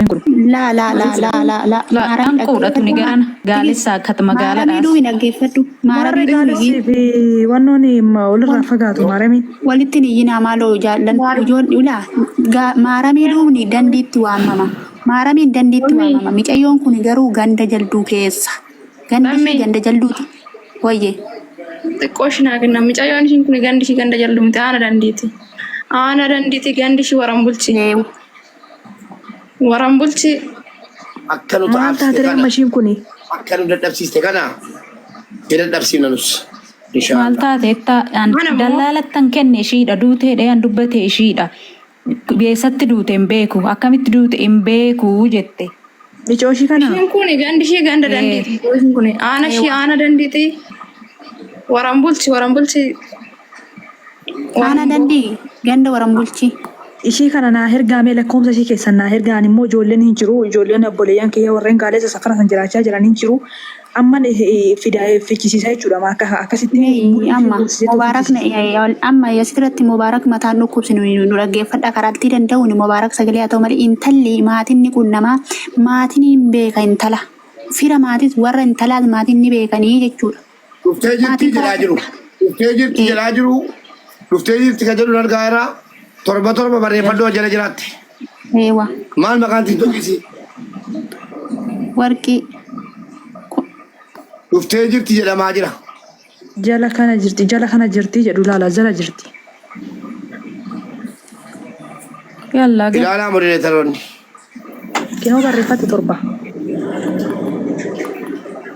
Kun. Laa laa laa laa laa laa La maaramii dhanquudha tuni dhaggeeffadhu garana gaalessaa akka maaramii magaalaadhaas. duumi dhaggeeffadhu Warri maaramii duumi gaalessii fi wannoon walirraa fagaatu maaramiin. Walitti hin iyyinaa maaloo jaallan ijoon ulaa maaramii duubni dandiitti waamama. Maaramiin dandiitti waamama. Micayyoon kun garuu ganda jalduu keessa. Gandi ishii ganda jalduuti. Wayye. Xiqqoo ishii naa kenna. Micayyoon ishiin kun gandi ishii ganda jalduu miti. Aana dandiiti. Aana dandiiti gandi ishii waran bulchi. Waran bulchi. Akka nu Maal ta'aafsiste taate kana amma ishiin kuni? akka nu dadhabsiiste kana ni dadhabsiifna nus Maal inshaallah. taate ettaa an Mana moo dallaalattan kenne ishiidha duuteedha an dubbate ishiidha. Eessatti duute hin beeku akkamitti duute hin beeku jette. Micoo ishii kana ishiin kun gandi ishii ganda Ee. dandiiti. Ishiin kun aana ishii aana dandiiti. Waran bulchi waran bulchi. Aana dandii ganda waran bulchi. Ishii kana naa hergaa mee lakkoomsa ishii keessan naa hergaa ani immoo ijoolleen hin jiru ijoolleen obboleeyyan kiyya warreen gaaleessa safara san jiraachaa jiran hin jiru amman fida fichisiisa jechuudha ma akka akkasitti Mee buluu ishee amma gorsisee Mubaarak fichisiisa. amma asirratti Mubaarak mataan dhukkubsi nu nu dhaggeeffadha karaattii danda'uun Mubaarak sagalee haa ta'u malee intalli maatiin ni qunnamaa maatiin hin beeka intala fira maatis warra intalaas maatiin ni beekanii jechuudha. Dhuftee jirti Maatiin jedhaa karaa jiru. Dhuftee jirti jedhaa jiru. Dhuftee jirti kan jedhu argaa jira. Torba torba barreeffadhu jala jiraatti. Eewa Maal maqaan tiktokisi? warqii Dhuftee jirti jedhamaa jira. Jala kana jirti jala kana jirti jedhu laala jala jirti. Yallaa gal. Ilaalaa modereetaroonni. Kinoo barreeffate torba.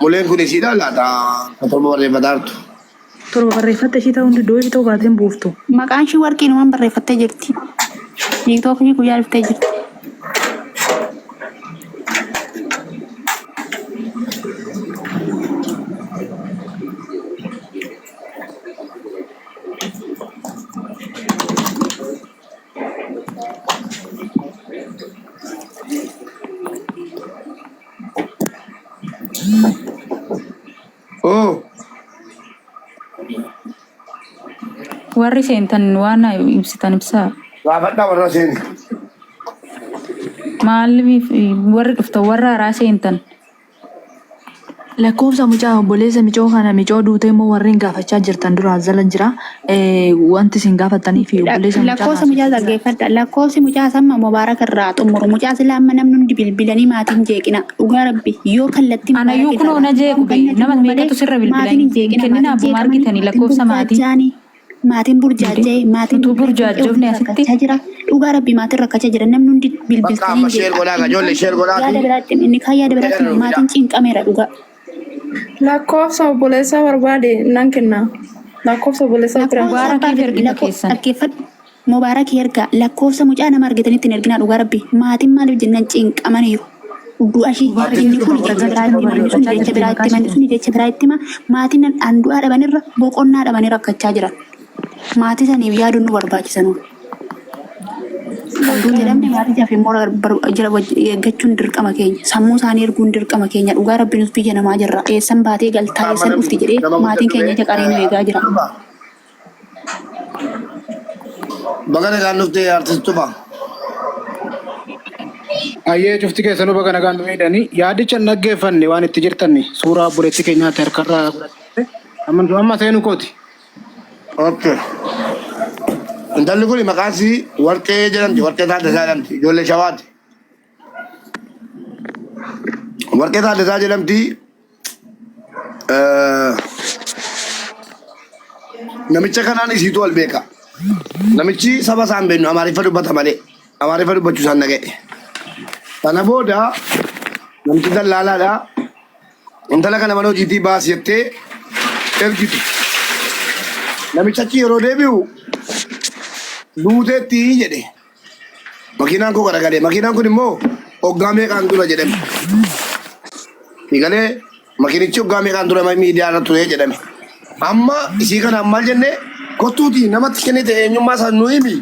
Muleen kun isiidha laata? Kan torba barreeffataa jirtu. Torba barreeffatte ishii ta'uu hundi dooyi ta'uu baateen buuftu. Maqaan ishii warqiinumaan barreeffattee jirti. Tiiktookii guyyaa dhuftee jirti. Oo. Warri seentan waan ibsitan ibsaa. Gaafadhaa warra seeni. Maaliif warri dhuftan warra haaraa seentan Lakkoofsa mucaa obboleessa micoo kana micoo duutee immoo warreen gaafachaa jirtan duraan jala jira. Wanti isin gaafattanii fi obboleessa mucaa Lakkoofsa mucaa haasofsiisaa. dhaggeeffadha. Lakkoofsi mucaa samma Mubaarak irraa xumuru. Mucaa silaa amma namni hundi bilbilanii maatiin jeeqina. Dhugaa rabbi yoo kallattii Mubaarak Anayyuu irraa kunoo na jeequ waan bee ganna nama jiru malee meeqatu sirra bilbila maatiin hin hin jeeqina. kenninaa Maatiin abbuma jeeqamanii argitanii maatiin lakkoofsa maatii. burjaajjaanii maatiin Inde burjaajja'ee maatiin utuu bilbila fuudhee burjaajjofne ofitti asitti rakkachaa jira. Dhugaa rabbi maatiin rakkachaa jira. Namni hundi Bakka bilbiltanii amma hin sheer jeeqa. godhaa Inni ijoollee kaan sheer godhaati. yaada biraatti inni kaan yaada biraatti Jedhan maatiin fidaa. cinqameera dhugaa. Lakkoofsa obboleessaa barbaade nan kenna. Lakkoofsa obboleessaa bira. Lakkoofsa abbaa Mubaarakiif argate ergita lakko keessan. dhaggeeffadhu. Mubaarak ergaa lakkoofsa mucaa nama argatanitti hin erginaa dhugaa rabbi. Maatiin maaliif jennaan cinqamaniiru. Du'a ishii inni Artisti kun tufa jecha biraa itti hima inni sun jecha biraa itti hima inni sun jecha biraa itti hima maatiin an du'aa dhabanirra boqonnaa dhabanii rakkachaa jiran. Maatii saniif yaaduun nu barbaachisa nuun. Kan duute dhabne maatii isaaf immoo jira eeggachuun dirqama keenya. Sammuu isaanii erguun dirqama keenya. Dhugaa rabbi nus biyya namaa jirra. Eessan baatee galtaa Amma eessan dhufti jedhee nama maatiin guddaa keenya ija qaree nu eegaa jira. Baga nagaan dhufte artist tufa. Ayyee cufti keessanuu baga nagaan nu eegdanii yaadicha hin dhaggeeffanne waan itti jirtan suuraa obboleettii keenyaatti harkarraa godhatte amma amma seenuu kooti. Okay. Intalli kun maqaan isii Warqee jedhamti. Warqee Taaddasaa jedhamti. Ijoollee Shawaati. Warqee Taaddasaa jedhamti. Eh, Namicha kanaan isiitu wal beeka. Namichi saba isaan beeknu Amaariffa dubbata malee. Amaariffa dubbachuu isaan dhaga'e. Sana booda namichi dallaalaadha. Intala kana mana hojiitii baasi jettee ergite. Namichi achi yeroo deebi'u duuteetti jedhe. Makiinaan koo garagalee. Makiinaan kun immoo hoggaa meeqaan dura jedhame. Galee makiinichi hoggaa meeqaan dura miidiyaa irra ture jedhame. Amma isii kanaan maal jenne kottuuti namatti kennite eenyummaa isaa nu himi.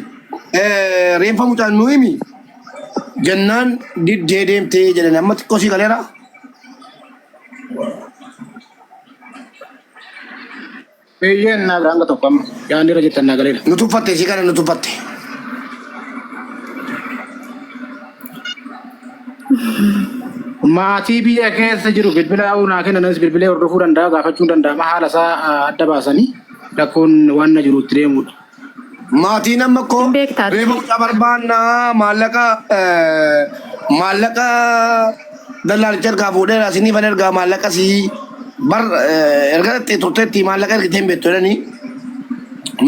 Reenfa mucaan nu himi. Jennaan diddee deemtee jedhani amma xiqqoo sii galeera. Eeyyeen naa hanga tokko amma yaadni irra jirtan naa galeera. Nu tuffatte isii kana nu tuffatte. Maatii biyya keessa jiru bilbila naa kennanis bilbilee hordofuu danda'a gaafachuu danda'ama haala isaa adda baasanii rakkoon waan na jiru itti deemudha. Maatiin amma koo Hin beektaa reefa mucaa barbaannaa maallaqa maallaqa dallaalicha ergaa fuudheera isiniifan ergaa maallaqa sii bar erga itti turteetti maallaqa ergitee hin beektu jedhanii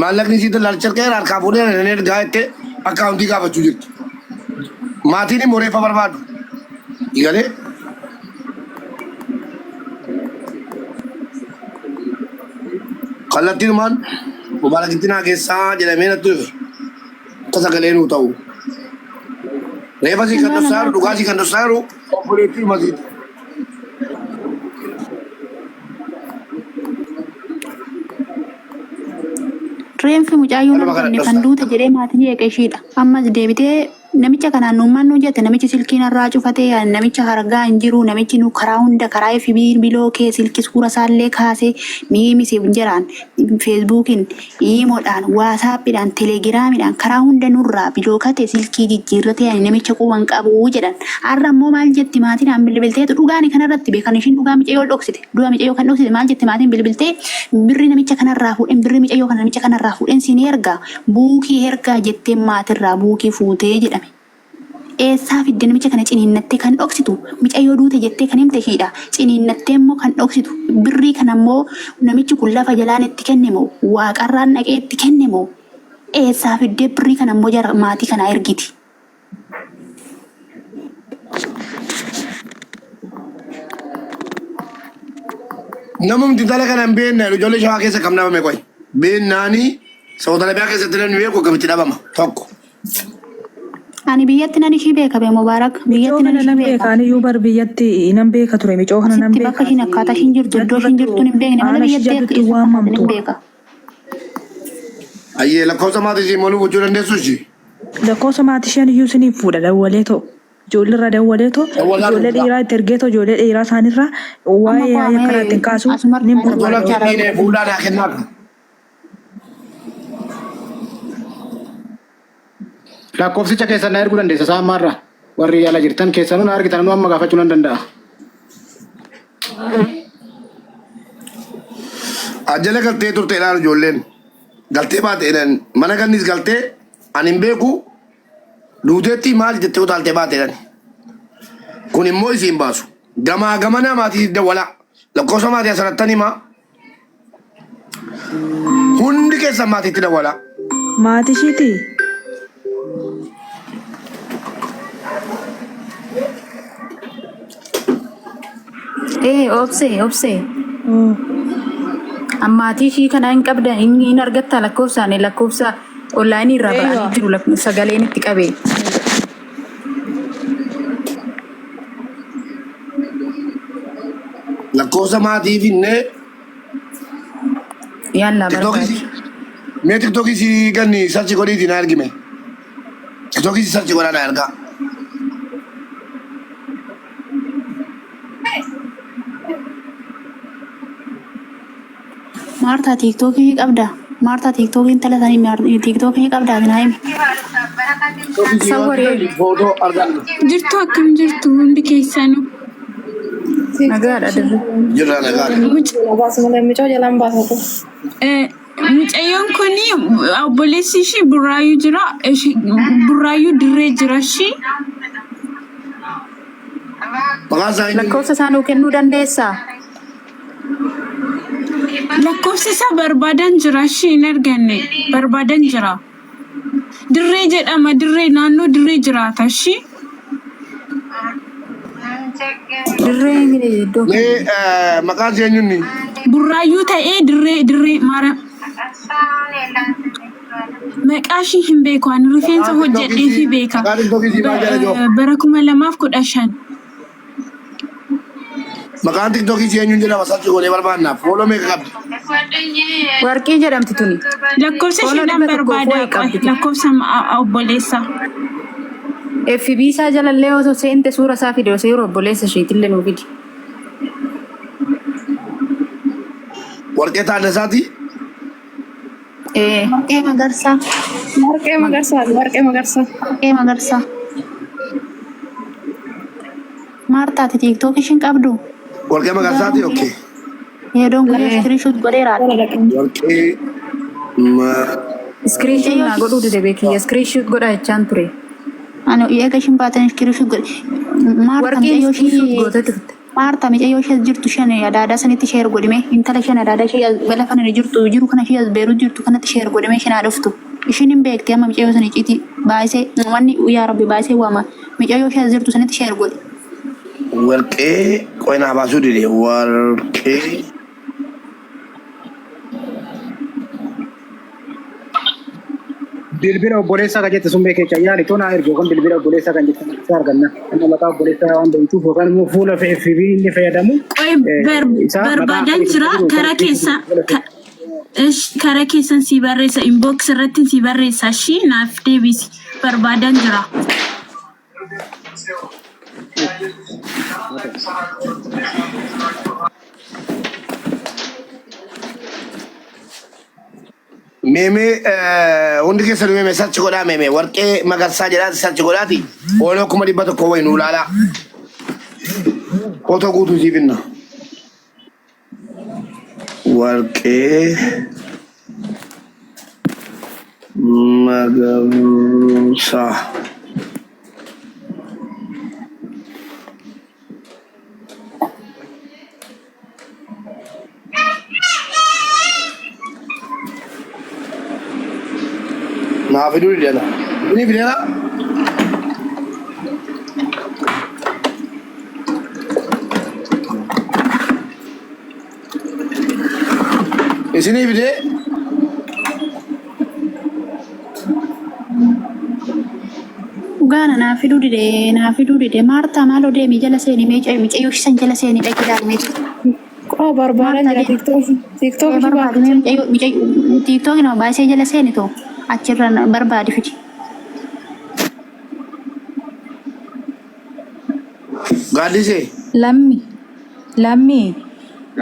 maallaqni sii dallaalicha ergaa harkaa fuudheera jedhanii ergaa jettee akkaawuntii gaafachuu jirti. Maatiin immoo reeffa barbaadu. Galee kallattiinumaan Mubaarakitti naa keessaa jedhamee natti dhufe. Akka sagalee nuu ta'u. Reeffa sii kan dhossaa jiru dhugaa sii kan dhossaa jiru obboleettii masiiti. Reenfi mucaayyoo Kanuma kana arganne kan dhossaa. duute jedhee maatiin eeqe ishiidha. Ammas deebitee namicha kanaan nuummaan nu jette namichi silkii narraa cufatee namicha hargaa hin jiru namichi nu karaa hunda karaa FB biloo kee silkii suura isaallee kaasee miimisi jedhaan feesbuukiin iimoodhaan waasaappiidhaan telegiraamiidhaan karaa hunda nurraa bilookate silkii jijjiirratee ani namicha quban qabu jedhan. Har'a immoo maal jetti maatiidhaan bilbilteetu dhugaani kanarratti beekan ishiin dhugaa micayyoo dhoksite. Du'a micayyoo kan dhoksite maal jette maatiin bilbiltee birri namicha kanarraa fuudhen birri micayyoo kana namicha kanarraa fuudhen siin ergaa buukii ergaa jettee maatirraa buukii fuutee jedhame. Eessaa fidde namicha kana ciniinnattee kan dhoksitu micayyoo duute jettee kan himte ishiidha. Ciniinnattee immoo kan dhoksitu birrii kana immoo namichi kun lafa jalaan itti kenne moo waaqarraan dhaqee itti kenne moo eessaa fiddee birrii kana immoo jara maatii kanaa ergiti. Namumti intala kana hin beekne ijoollee shawaa keessa kam dhabame qoy. Beeknaanii Saawud Arabiyaa keessatti namni beeku akkamitti dhabama tokko. Ani biyyatti nan ishii beeka bee Mubaarak Micoo biyyatti nan kana ishii nan beeka. beeka ani iyyuu bar biyyatti nan beeka ture micoo kana nan Asitti beeka. bakka ishiin akkaataa ishiin jirtu iddoo ishiin jirtu hin beekne malee Aana ishii biyyatti akka jaddutti eessa akka taate waamamtu. hin beeka. Ayyee lakkoofsa maatii ishii immoo nu gochuu dandeessu ishii. Lakkoofsa maatii isheen iyyuu isiniif fuudha dawwalee too. Ijoollee irraa dawwalee too Dawwalaa ijoollee fuudha. dhiiraa itti ergee too ijoollee dhiiraa isaanirraa Amma waa'ee yaa'ii akkanaa ittiin kwaamee kaasu asumarraa nin Otoo barbaada. lakkoofsa dhiinee fuudhaa naa kennaa. Lakkoofsicha keessan na erguu dandeessa isaa ammaarraa. Warri ala jirtan keessanuu na argitan nu amma gaafachuu nan danda'a. Ajjala galtee turte ilaalu ijoolleen. Galtee baate jedhan mana gannis galtee ani hin beeku duuteetti maal jettee utaaltee baate jedhan. Kun immoo isiin baasu. Gamaa gamanaa maatii dawwalaa. Lakkoofsa maatii asirrattan himaa. Hundi keessan maatiitti dawwalaa. Maatii ishiiti. Ee obsee obsee. Ammaatii ishii kana hin qabdan hin argatta lakkoofsaan lakkoofsa onlaayinii irraa ba'anii jiru sagaleen itti qabe. Lakkoofsa maatii finnee Yaallaa tiktookii barbaadu. si mee tiktookii si ganni sarchi godhiitii na ergime. Tiktookii si sarchi godhaa na ergaa. Maartaa tiiktookii qabdaa? Maartaa tiiktookii intala sanii tiiktookii qabdaa naa himi. Sawwaree Footoo arganna. Jirtu akkam jirtu hundi keessanuu. nagaadha dirri. Jirra nagaadha. Muc- Mucoo jalaan baasatu. Mucayyoon kun obboleessi ishii Burraayyuu jira. Burraayyuu dirree jira ishii. Maqaan isaa eenyu? Lakkoofsa isaa nuu kennuu dandeessaa? Lakkoofsa isaa barbaadan jira ishii hin arganne barbaadan jira. Dirree jedhama dirree naannoo dirree jiraata ishii. Dirree iddoo Mee maqaan ishee eenyunni? Burraayyuu ta'ee dirree dirree maara. Maqaa ishii hin beeku ani rifeensa Maqaan hojjedhee fi tiktookii beeka. maqaan tiktookii maal jedha joo? Bara 2015. Maqaan tiktookii ishee eenyuun jedhama sarchi godhee barbaannaaf. Fooloo meeqa qabdi? Warqii jedhamti tuni. Lakkoofsa Fooloo isheedhaan 100 fi barbaada wayii qabdi tuni. lakkoofsa obboleessa. FB isaa jalallee osoo seente suura isaa fide osoo yeroo obboleessa isheetillee nuu fidi. Warqee Taaddasaati? Ee. Warqee Magarsaa. Warqee Magarsaa, Warqee Magarsaa. Warqee Magarsaa. Maartaati TikTok ishiin qabdu. Warqee Magarsaati? Okay. Yeroon guyyaa screenshot godheera. Warqee ma Screenshot naa godhuu dide beekiyya. Screenshot godhaa jechaan ture. Ani eega ishiin baatan screenshot godhe. Maarta Warqeen mucayyoo screenshot ishii gootee turte. Maarta mucayyoo ishee as jirtu shan adaadaa sanitti share godhime intala shan adaadaa ishee as bala kana jirtu jiru kana ishee as beerut jirtu kanatti share godhime isheen haa dhuftu. Ishiin hin beekti amma mucayyoo sana icciitii baay'isee wanni yaa rabbi baay'isee waama mucayyoo ishee as jirtu sanitti share godhe. Warqee qoy naa baasuu dide. Warqee Bilbila obboleessaa kan jette sun beekee yaali too naa ergi yookaan bilbila obboleessaa kan jette isaa arganna. Inni maqaa obboleessaa waan beektuuf yookaan immoo fuula FB inni fayyadamu Qoy isaa maqaa barbaadan akka jira itti karaa keessa ish karaa keessan sii barreessa inbox irratti sii barreessa ishii naaf deebisi barbaadan jira. Meemee hundi keessan meemee sarchi godhaa meemee warqee magarsaa jedhaa sarchi godhaati ooloo 100,000 wayi nuu laalaa. Footoo guutuu siif hinna. Warqee magarsaa. Naa fiduu didana. Ni fideera. Isinii fidee. Dhugaana naa fiduu dide naa fiduu dide Maartaa maaloo deemi jala seeni mee mucayyoo san jala seeni dhaqi ilaali mee. Qoo barbaadan Maartaa jira deemi. TikTok TikTok Ee ishii barbaadi baafte. mee mucayyoo mucayyoo TikTok nama baay'isee jala seeni too achirra barbaadi fidi. Gaaddisee. Lammi. Lammi.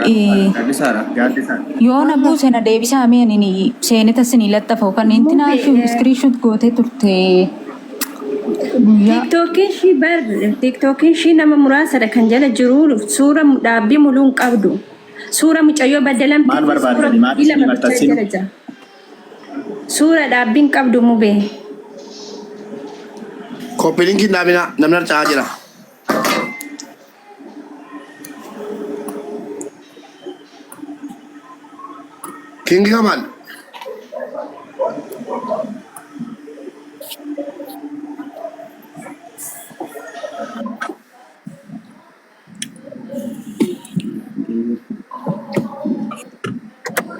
Eh, Gaaddisaadha. Gaaddisaadha. Yoo na buuse na deebisaa mee ani seeneta sinii laxxafa kan intina Mube screenshot gootee turte guyyaa. TikTokiin ishii bar TikTokiin ishii nama muraasadha kan jala jiru suura dhaabbii muluu hin qabdu. Suura mucayyoo Maal baddalamtii fi suura barbaadani? Maal gurgii isinii lama bichaa maxxansinu? jala jira. Suura dhaabbii hin qabdu mubee. Koppii linkii hin dhaabinaa namni harca'aa jira. Kingi Kamal.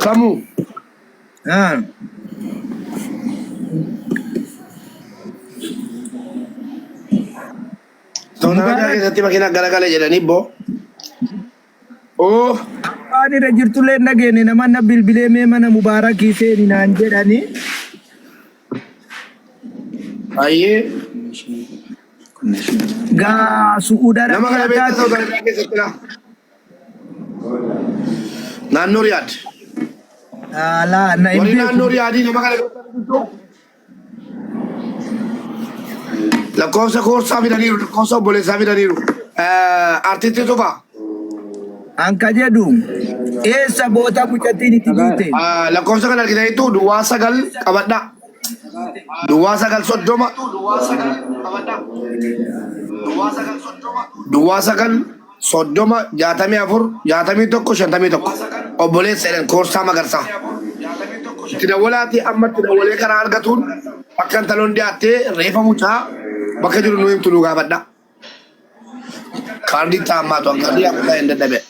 Kamu. Ah. Saudi Arabiyaa Mubaarak keessatti makiinaa garagale jedhanii boo. Oo. waan irra jirtullee hin dhageenye nama na bilbilee mee mana Mubaarakii seeni naan jedhani. Ayyee. Gaa Su'uud Nama kana Arabiyaa beektaa Saudi taate Arabiyaa keessatti laa. Naannoo Riyaad. laa na hin Warri beeku. naannoo Riyaadii nama kana beektaa jirtu. Lakkoofsa koorsaa fidaniiru, lakkoofsa obboleessaa fidaniiru. Artisti Tufaa. Anka jedhu eessa boota mucattiin itti duute? Lakkoofsa kana argitaniittu duwwaa 9 qabadhaa. Duwwaa 9 30 duwwaa 9 30 64 61 51 obboleessa jedhan Koorsaa Magarsaa. Itti dawwalaati amma itti dawwalee karaa argatuun akka intaloon dhiyaattee reefa mucaa bakka jiru nu himtu nu gaafadha. Kaardii taammaatu kaardii hafuutaa hin dadhabe.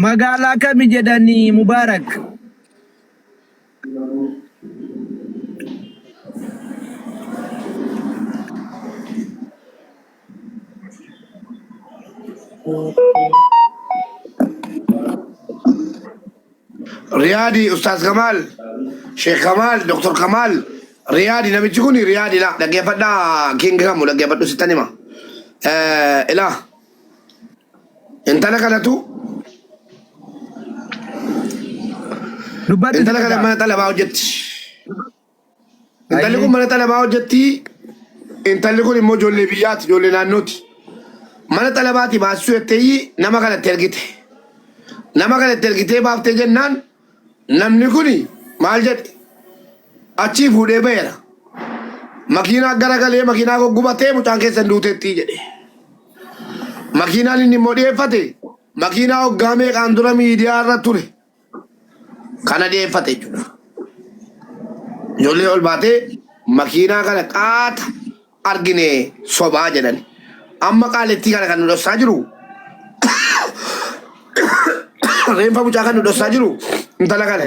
Magaalaa kami jedhanii Mubaarak? Riyaadi Ustaaz Kamaal, Sheekh Kamaal, Dr. Kamaal, Riyaadi namichi kun Riyaadi la dhaggeeffadhaa King Kamu dhaggeeffadhu sittan hima. Ilaa intala kanatu Dubbadhu intala kana dhaga'a. mana xalabaa hojjetti. Intalli kun Ayyee. mana xalabaa hojjetti. Intalli kun immoo ijoollee biyyaati, ijoollee naannooti. Mana xalabaati baasisuu jetteeyyi nama kanatti ergite. Nama kanatti ergitee baaftee jennaan namni kun maal jedhe? Achii fuudhee baheera. Makiinaa garagalee makiinaa guggubatee mucaan keessan duuteetti jedhe. Makiinaan inni immoo dhiyeeffate makiinaa hoggaa meeqaan dura miidiyaa irra ture. Kana dhiyeeffate jechuudha. Ijoollee ol baatee makiinaa kana qaata argine sobaa jedhani. Amma qaalittii kana kan nu dhossaa jiru reenfa mucaa kan nu dhossaa jiru intala kana.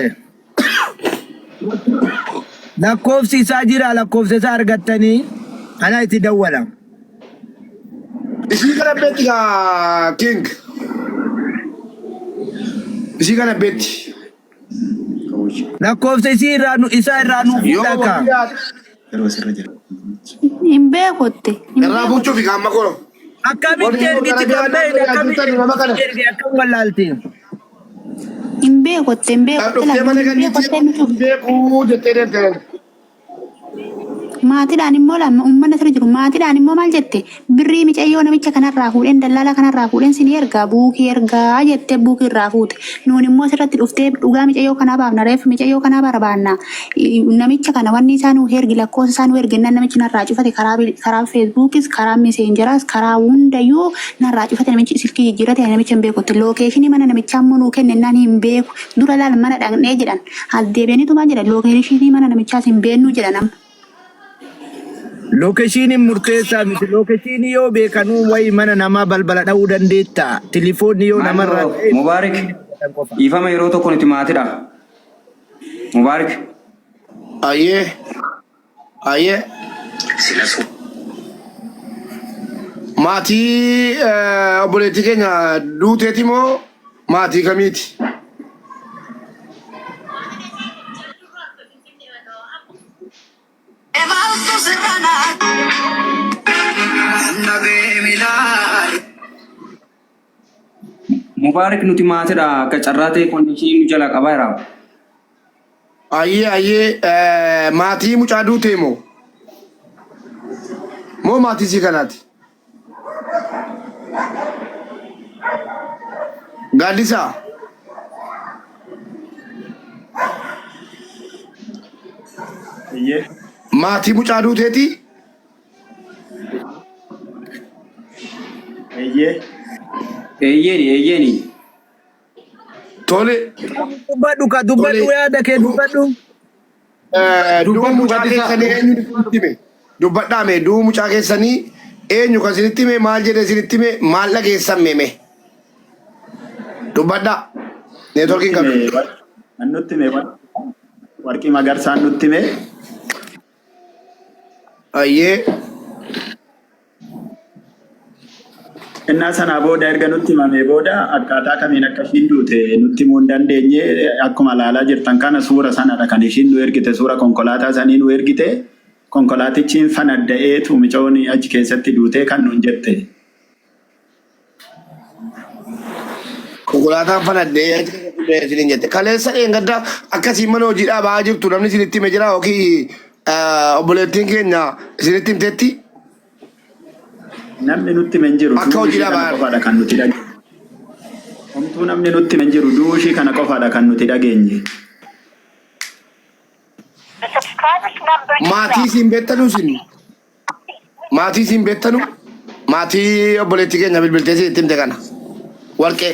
Lakkoofsi isaa jira lakkoofsa isaa argattanii ana itti dawwala. Isii kana beetti kaa king. Isii kana beetti. Lakkoofsa isii irraa nu isaa irraa nu Yoo fuudhaa kaa. Hin beekutti. Hin irraa beekutti. fuuchuufi qaama koo. Akkamitti Warri ergiti Arabiyaa kan beekne naannoo akkamitti jirtan nama kana. erge akkam wallaalti. Hin beekutti. Hin beekutti. Dhuftee mana Hin beekutti gannitti miti. beekuu jettee deemte. Maatiidhaan immoo lama uummanni asirra jiru maatiidhaan immoo maal jette birrii micayyoo namicha kanarraa fuudheen dallaalaa kanarraa fuudheen sin ergaa buukii ergaa jettee buukii irraa fuute nuun immoo asirratti dhuftee dhugaa micayyoo kanaa baafna reef micayyoo kanaa barbaanna namicha kana wanni isaa nuu ergi lakkoofsa isaa nuu ergi jennaan namichi narraa cufate karaa karaa feesbuukis karaa miseenjeraas karaa hundayyuu narraa cufate namichi silkii jijjiirate ani namicha hin beekutti lookeeshinii mana namichaa immoo nuu kenne hin beeku dura laal mana dhaqnee jedhan As deebi'aniitu maal jedhan lookeeshinii mana namichaas hin beennuu jedhan amma. Lookeshiiniin murteessaa miti. Lookeshiinii yoo beekanuu wayi mana namaa balbala dha'uu dandeetta. Tilifoonni yoo namarraa Maaloo ta'e Mubaarik qofa. dhiifama yeroo tokko nuti maatidha. Mubaarik. Ayyee. Ayyee. Maatii obboleettii keenya duuteeti moo maatii kamiiti? Mubaarik nuti maatidha akka carraa ta'e kondiishinii nu jalaa qabaa jira. Ayyee ayyee maatii mucaa duutee moo? Moo maatii sii kanaati? Gaaddisaa. Eeyyee. Maatii mucaa duuteeti? Eeyyee. Eeyyeeni eeyyeeni. Tole. Dubbadhu ka dubbadhu Tole. yaada kee dubbadhu. Du'uu Dubbadhu mucaa Gaaddisaa. keessanii eenyu isinitti hime? Dubbadhaa mee du'uu mucaa keessanii eenyu kan isinitti hime maal jedhee isinitti hime maal dhageessan mee mee? Dubbadhaa. Neetworkiin qabdu. Kan nutti hime Warqii Magarsaan nutti hime. Ayyee. Innaa sanaa booda erga nutti himamee booda akkaataa kamiin akka ishiin duute nutti himuu hin dandeenye. Akkuma ilaalaa jirtan kana suura sanadha kan ishiin nu ergite suura konkolaataa sanii nu ergite. Konkolaatichi hin fanadda'eetu micoon achi keessatti duutee kan nuun jette. Konkolaataan fanaddee achi keessatti du'e isiniin jette. Kaleessa dheengadda akkasiin mana hojiidhaa ba'aa jirtu namni isinitti hime jira yookiin obboleettiin keenya isinitti himteetti? Namni nutti hime hin jiru. Akka Du'uu ishii hojiidhaa kana ba'an. qofaadha kan nuti dhageenye. Homtuu namni nutti hime hin jiru. Du'uu ishii kana qofaadha kan nuti dhageenye. Maatii isin beektanu isin maatii isin beektanu maatii obboleettii keenya bilbiltee isinitti himte kana warqee.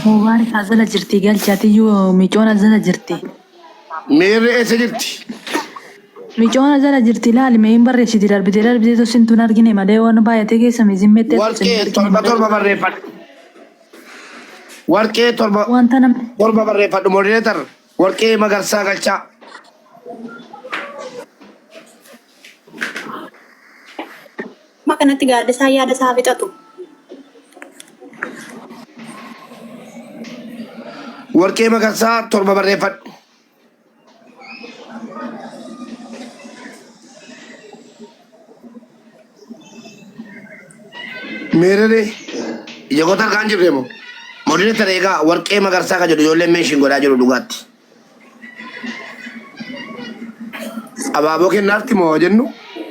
Mubaarik azala jirti galchaatiyyuu micoon azala jirti. Miirri eessa jirti? Micoon azala jirti ilaali mee hin barreessiti darbitee darbitee tosin tun argine malee waan baay'atee keessa mizimmettee tosin Warqee argine torba malee. torba barreeffadhu. Warqee torba Wanta namni torba barreeffadhu moderator warqee magarsaa galchaa. Amma kanatti gaaddisaa yaada isaa fixatu. Warqee magarsaa torba barreeffadhu. Meerere ija goota argaa hin jirre moo? Moderator eegaa warqee magarsaa kan jedhu ijoolleen meeshiin godhaa jiru dhugaatti. Abaaboo kennaarti moo jennu?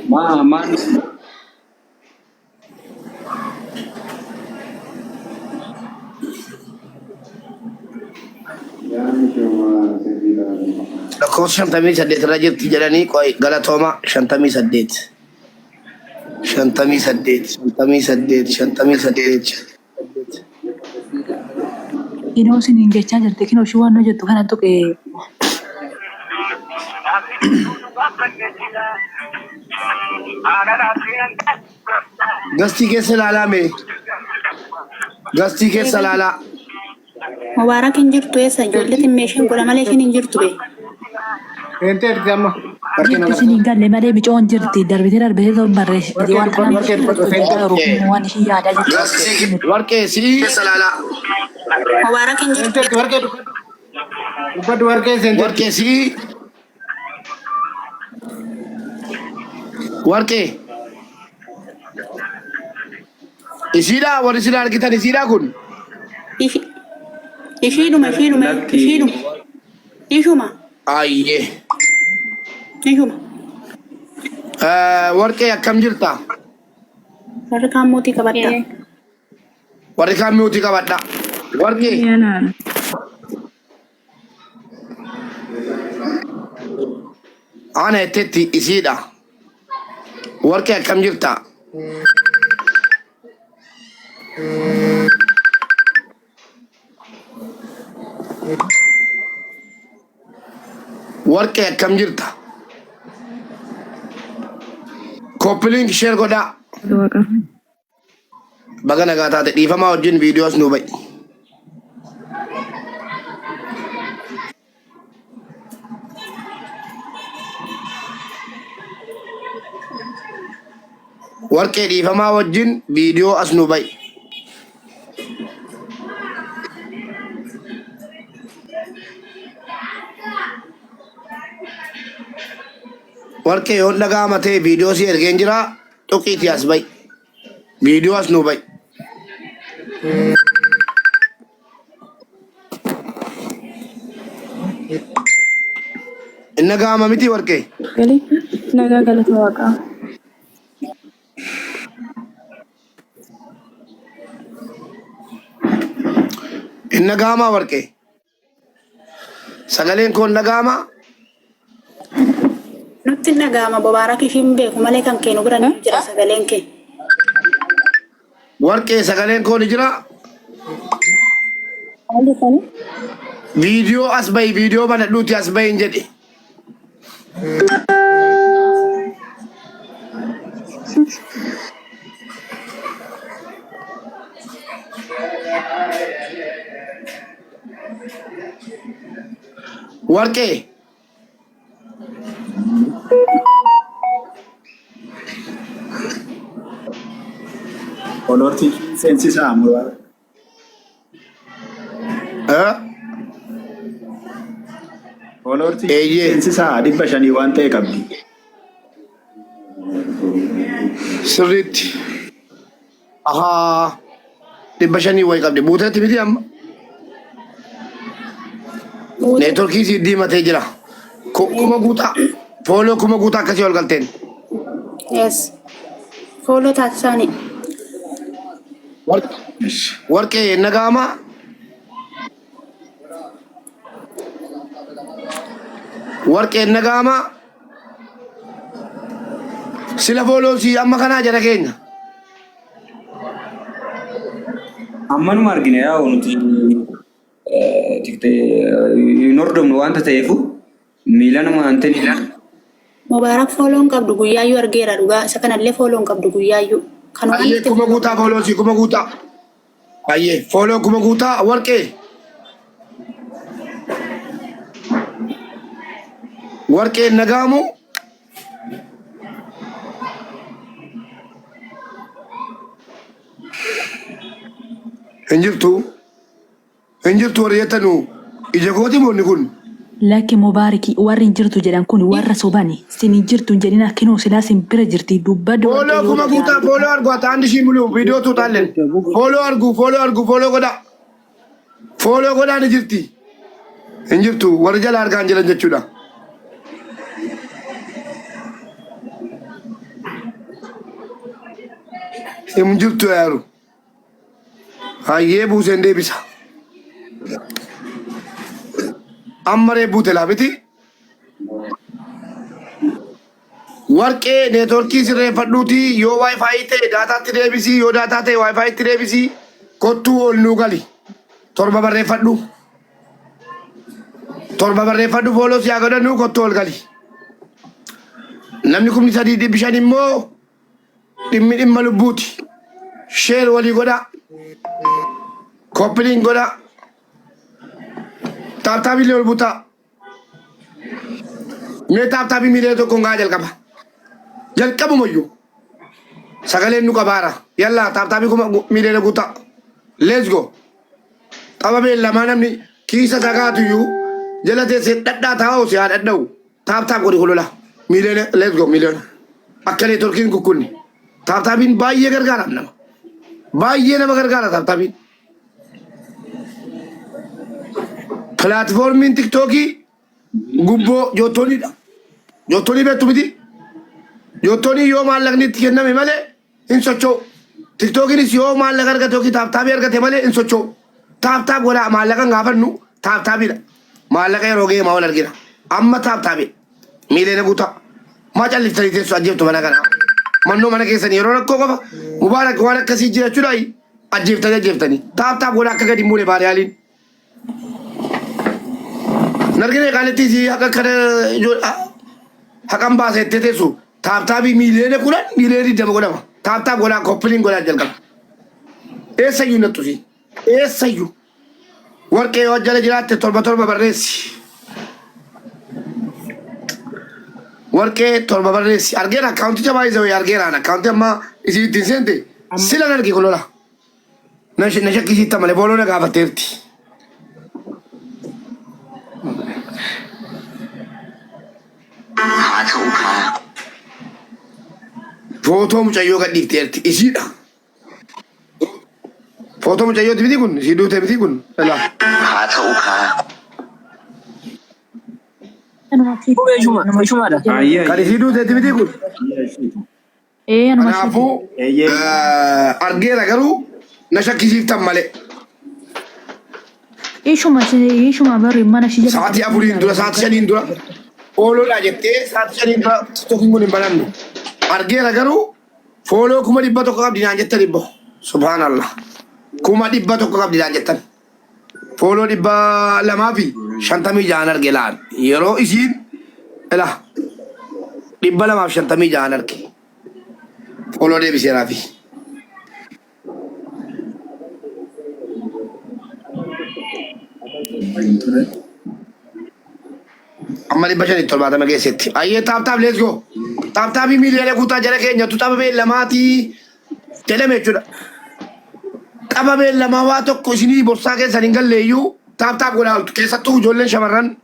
Maa maan Lakkoofsa 58 irra jirti jedhanii qoy galatooma 58. 58 58 58. Kinoo isiniin jechaa jirti. Kinoo ishii waan hojjettu kana tuqe. Gastii keessa ilaalaa mee. Gastii keessa ilaalaa. Mubaarak hin jirtu eessa ijoollee ximmee isheen godha malee isheen hin jirtu bee. Seenteerti amma. Warqeen Jirti isin hin galle malee micoon jirti darbitee darbitee ta'uun barreessiti Warqee waan dubbadhu kanaan warqee dubbadhu seenteerti. waan isheen yaadaa jirtu. Gastii warqee sii keessa ilaalaa. Mubaarak hin jirtu. Seenteerti warqee dubbadhu. Dubbadhu warqee seenteerti. Warqee sii. Warqee. Isiidhaa warri sila argitan isiidhaa kun. Ishi- Ishiidhuma ishiidhuma Lakki. ishiidhuma ishuma Ayyee. ishuma. Warqee akkam jirta? Warri kaan mootii qabadha. Warri kaan miutii qabadha. Warqee. Ana jettetti isiidha. Warqee akkam jirta? Warqee akkam jirta? Copy link share godhaa. Baga nagaa taate dhiifamaa wajjin viidiyoo as nuu ba'i. Warqee dhiifamaa wajjin viidiyoo as nuu ba'i. Warqee yoon dhaga'ama ta'e viidiyoo si ergeen jira tuqiitii as ba'i. Viidiyoo as nuu ba'i. Inni dhaga'ama miti warqee. Galii nagaa galata waaqaa. Inni dhaga'amaa warqee. Sagaleen koo hin dhaga'amaa? Nutti hin dhaga'ama Mubaarak ishiin beeku malee kan kee nu bira ni jira sagaleen kee. Warqee sagaleen koo ni jira? Maal jettanii? Viidiyoo as bahi viidiyoo banadhuuti as bahi hin jedhe. Warqee. Foloorsii seensisaa Mubaarak. Eh? Foloorsii Eeyyee. seensisaa 500 waan ta'e qabdi. Sirriitti. Ahaa. 500 wayi qabdi. Buuteetti miti amma. Neetworkii sii diimatee jira. Kuma guutaa. Fooloo kuma guutaa akkasii ol galteen. Yes. Fooloo taasisaanii. Warqee nagaamaa. Warqeen nagaamaa. Sila fooloon sii amma kanaa jara keenya. Ammanuma argine yaa'u nuti hin hordofnu waanta ta'eefu miilanuma anteni Mubaarak fooloon qabdu guyyaayyuu argeera dhugaa isa kanallee fooloon qabdu guyyaayyuu. Kan waan Ayyee itti kuma guutaa fooloon sii kuma guutaa. Ayyee fooloo kuma guutaa warqee. Warqeen nagaamu hin jirtu. Hin jirtu warri jettanu ija kooti moonni kun. Lakki Mubaariki warri hin jirtu jedhan kun warra sobani sin hin jirtu hin jedhina kinoo silaa sin bira jirti dubbadhu Fooloo warqee yoo kuma guutaa dhaga'an fooloo argu ata andi shii muluu viidiyoo tuutaalleen. Fooloo argu fooloo argu fooloo godhaa. Fooloo godhaa ni jirti. Hin jirtu warri jala argaan jiran jechuudha. Hin jirtu yaaru. Hayyee buuseen deebisa. Amma ree buute laabiti. Warqee neetworkii sirreeffadhuutii yoo waayifaayi ta'e daataatti deebisii yoo daataa ta'e waayifaayitti deebisii kottuu ol nuu gali. Torba barreeffadhu. Torba barreeffadhu fooloo si haa godhannu kottuu ol gali. Namni 3500 immoo dhimmi dhimma lubbuuti. Sheer walii godhaa. Koppiliin godhaa. Taaptaabii ol butaa. Mee taaptaabii 1 million gaa jalqaba. Jalqabumayyuu. Sagaleen nu qabaara. Yallaa taaptaabii 1 million guutaa. Let's go. Tapha beellamaa namni kiisa sagaatuyyuu jala teessee dhadhaa taa'u si haa dhadha'u. Tap tap godhi holola. Miiliyoona let's go miiliyoona. Akka neetworkiin kukkunni. Tap tapiin baay'ee gargaara nama. Baay'ee nama gargaara tap tapiin. Pilaatfoormiin tiktookii gubboo joottooniidha. Joottoonii beektu miti. Joottoonii yoo maallaqni itti kenname malee hin socho'u. Tiktookiinis yoo maallaqa argate yookiin tap tapii argate malee hin socho'u. Tap tap godhaa maallaqa hin gaafannu tap tapiidha. Maallaqa yeroo ga'e maa wal argina. Amma tap tapii. Miiliyoona guutaa. Maa calliftanii teessu ajjeeftu mana kana. Mannoo mana keessanii yeroo rakkoo qofa mubaarak waan akkasii jira jechuudha. Ajjeeftanii ajjeeftanii. Tap tap godhaa akka gadi hin buune baariyaaliin. Nargine qaalittii si haqa kana haqan baasee itti teessu tap tapii 10 million 20 million godhama. Tap tap godhaa copy link godhaa jalqaba. Eessayyuu nattu si. Eessayyuu. Warqee yoo jala jiraatte torba torba barreessi. Warqee torba barreessi. Argeera akkaawunticha baay'ee wayii argeeraan akkaawuntii amma isin ittiin seente silan arge kolola. Na shakkisiitta malee booloo na gaafatteerti. Haa ta'u kaa. Footoo mucayyoo gadhiifteerti. Isiidha. Footoo mucayyooti miti kun isii duute miti kun. Ilaa. Haa ta'u kaa. Ishumaadha. Kan isii duuteeti miti kun. Ee anuma ishiiti. Kanaafuu argeera garuu na shakkisiiftan malee. Ishuma ishuma bari mana ishii jala Sa'aatii afuriin dura sa'aatii shaniin dura fooloodhaa jettee sa'aatii shaniin dura tiktookiin kun hin banamne. Argeera garuu follow 100,000 qabdi naan jettan ibbo. Subhaanallah. 100,000 qabdi naan jettan. Follow 256 arge laan. Yeroo isiin ila 256 arge. Follow deebiseeraa fi. Amma 570 geessetti. Ayyee tap tap let's go. Tap tapii miiliyoona guutaa jara keenyatu tapha beellamaatii jedhame jechuudha. Tapha beellamaa waa tokko isinii borsaa keessan hin galle iyyuu tap tap godhaa ooltu. Keessattuu ijoolleen shamarran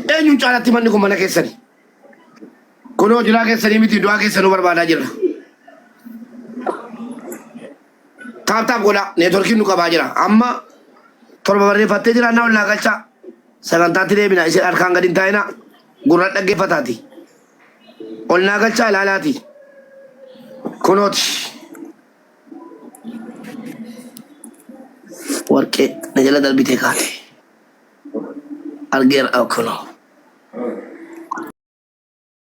eenyuun caalatti manni kun mana keessani. Kunoo jiraa keessanii miti du'aa keessanuu barbaadaa jirra. Tap tap godhaa neetworkiin nu qabaa jira. Amma torba barreeffattee jiraannaa ol naa galchaa. Sagantaatti deebina isin harkaan gadi hin taa'inaa. Gurra dhaggeeffataati. Ol naa galchaa ilaalaati. Kunooti. Warqee na jala darbitee kaate. Argeera kunoo.